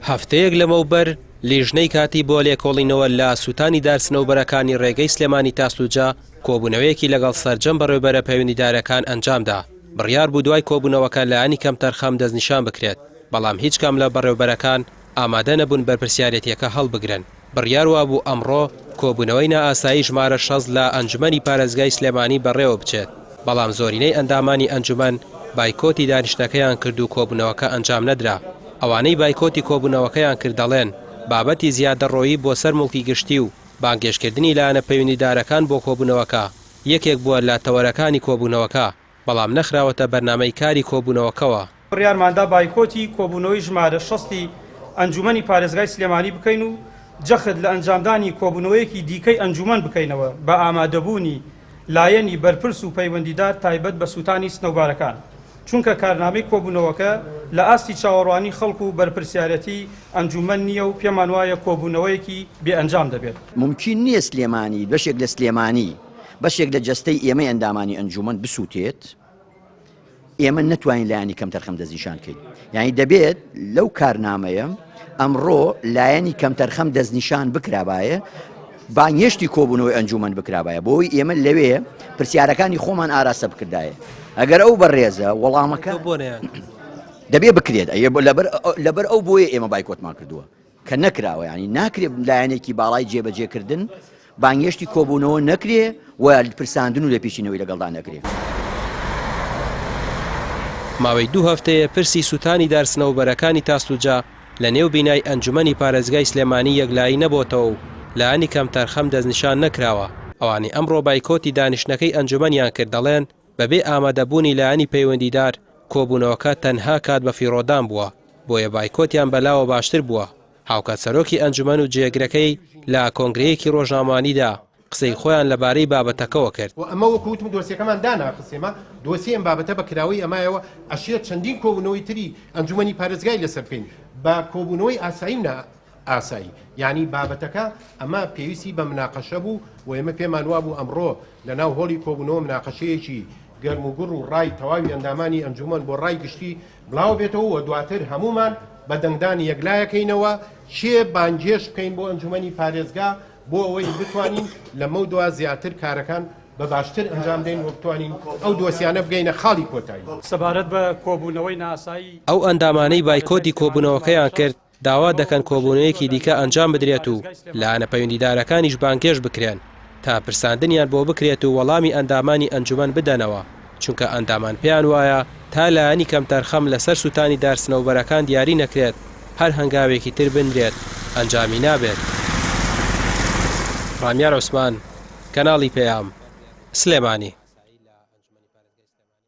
هەفتەیەک لەمەوبەر لیژنەی کاتی بۆ لێکۆڵینەوە لە سووتانی دار سنەوبەرەکانی ڕێگەی سلێمانی تاسلوجە کۆبوونەوەیەکی لەگەڵ سەرجەم بەڕێوبەرە پەیوەندیدارەکان ئەنجامدا، بڕیار بوو دوای کۆبوونەوەکە لایەنی کەمتەرخەم دەستنیشان بکرێت، بەڵام هیچ کام لە بەڕێوبەرەکان ئامادە نەبوون بەرپرسیارێتیەکە هەڵبگرن. بڕیار وابوو ئەمڕۆ کۆبوونەوەی نائاسایی ژمارە 60 لە ئەنجومەنی پارێزگای سلێمانی بەڕێوەبچێت، بەڵام زۆرینەی ئەندامانی ئەنجومەن بایکۆتی دانیشتنەکەیان کرد و کۆبوونەوەکە ئەنجام نەدرا. ئەوانەی بایکۆتی کۆبوونەوەکەیان کرد دەڵێن، بابەتی زیادەڕۆیی بۆ سەر موڵکی گشتی و بانگهێشتکردنی لایەنە پەیوەندیدارەکان بۆ کۆبوونەوەکە یەکێک بووە لە تەوەرەکانی کۆبوونەوەکە، بەڵام نەخراوەتە بەرنامەی کاری کۆبوونەوەکەوە. بڕیارماندا بایکۆتی کۆبوونەوەی ژمارە شەستی ئەنجوومەنی پارێزگای سلێمانی بکەین و جەخت لە ئەنجامدانی کۆبوونەوەیەکی دیکەی ئەنجوومەن بکەینەوە بە ئامادەبوونی لایەنی بەرپرس و پەیوەندیدار تایبەت بە سووتانی سنەوبارەکان، چونکە کارنامەی کۆبوونەوەکە لە ئاستی چاوەڕوانی خەڵک و بەرپرسیارەتی ئەنجوومەن نییە و پێمانوایە کۆبوونەوەیەکی بێ ئەنجام دەبێت. مومکین نییە سلێمانی، بەشێک لە سلێمانی، بەشێک لە جەستەی ئێمەی ئەندامانی ئەنجوومەن بسووتێت، ئێمە نەتوانین لایەنی کەمتەرخەم دەستنیشان کەین یعنی دەبێت لەو کارنامەیە ئەمڕۆ لایەنی کەمتەرخەم دەستنیشان بکرابایە بانگێشتی کۆبوونەوەی ئەنجومەن بکرابایە بۆی ئێمە لەوێ پرسیارەکانی خۆمان ئاراستە بکردایە ئەگەر ئەو بەڕێزە وەڵامەکە دەبێ بکرێت لەبەر ئەو بۆیە ئێمە بایکۆتمان کردووە کە نەکراوە یانی ناکرێ لایەنێکی باڵای جێبەجێکردن بانگێشتی کۆبوونەوە نەکرێ و پرساندن و لێپێچینەوەی لەگەڵدا نەکرێ. ماوەی دوو هەفتەیە پرسی سووتانی دار سنەوبەرەکانی تاسلوجە لە نێو بینای ئەنجومەنی پارێزگای سلێمانی یەکلایی نەبۆتەوە و لایەنی کەمتەرخەم دەستنیشان نەکراوە، ئەوانەی ئەمڕۆ بایکۆتی دانیشتنەکەی ئەنجومەنیان کرد دەڵێن بەبێ ئامادەبوونی لایەنی پەیوەندیدار کۆبوونەوەکە تەنها کات بەفیڕۆدان بووە. بۆیە بایکۆتیان بەلاوە باشتر بووە، هاوکات سەرۆکی ئەنجومەن و جێگرەکەی لە کۆنگرەیەکی ڕۆژنامەوانیدا قسەی خۆیان لەبارەی بابەتەکەوە کرد. و ئەمە وەکو وتم دۆسیەکەمان داناخست ئێمە دۆسیەی ئەم بابەتە بە کراوەیی ئەمایەوە ئەشێت چەندین کۆبوونەوەی تری ئەنجومەنی پارێزگای لەسەر بکەین بە کۆبوونەوەی ئاسایی و نا ئاسایی یانی بابەتەکە ئەمە پێویستی بە مناقەشە بوو و ئێمە پێمان وابوو ئەمڕۆ لە ناو هۆڵی کۆبوونەوە مناقەشەیەکی گەرم و گوڕ و ڕای تەواوی ئەندامانی ئەنجومەن بۆ ڕای گشتی بڵاو بێتەوە و دواتر هەموومان بە دەنگدان یەکلایەکەینەوە کێ بانگهێشت بکەین بۆ ئەنجومەنی پارێزگا بۆ ئەوەی بتوانین لەمەودوا زیاتر کارەکان بە باشتر ئەنجام دەین و بتوانین ئەو دۆسیانە بگەینە خاڵی کۆتایی. سەبارەت بە کۆبوونەوەی نائاسایی ئەو ئەندامانەی بایکۆتی کۆبوونەوەکەیان کرد داوا دەکەن کۆبوونەوەیەکی دیکە ئەنجام بدرێت و لایەنە پەیوەندیدارەکانیش بانگهێشت بکرێن تا پرساندنیان بۆ بکرێت و وەڵامی ئەندامانی ئەنجومەن بدەنەوە، چونکە ئەندامان پێیان وایە تا لایەنی کەمتەرخەم لەسەر سوتانی دار سنەوبەرەکان دیاری نەکرێت هەر هەنگاوێکی تر بنرێت ئەنجامی نابێت. ڕامیار عوسمان، کەناڵی پەیام، سلێمانی.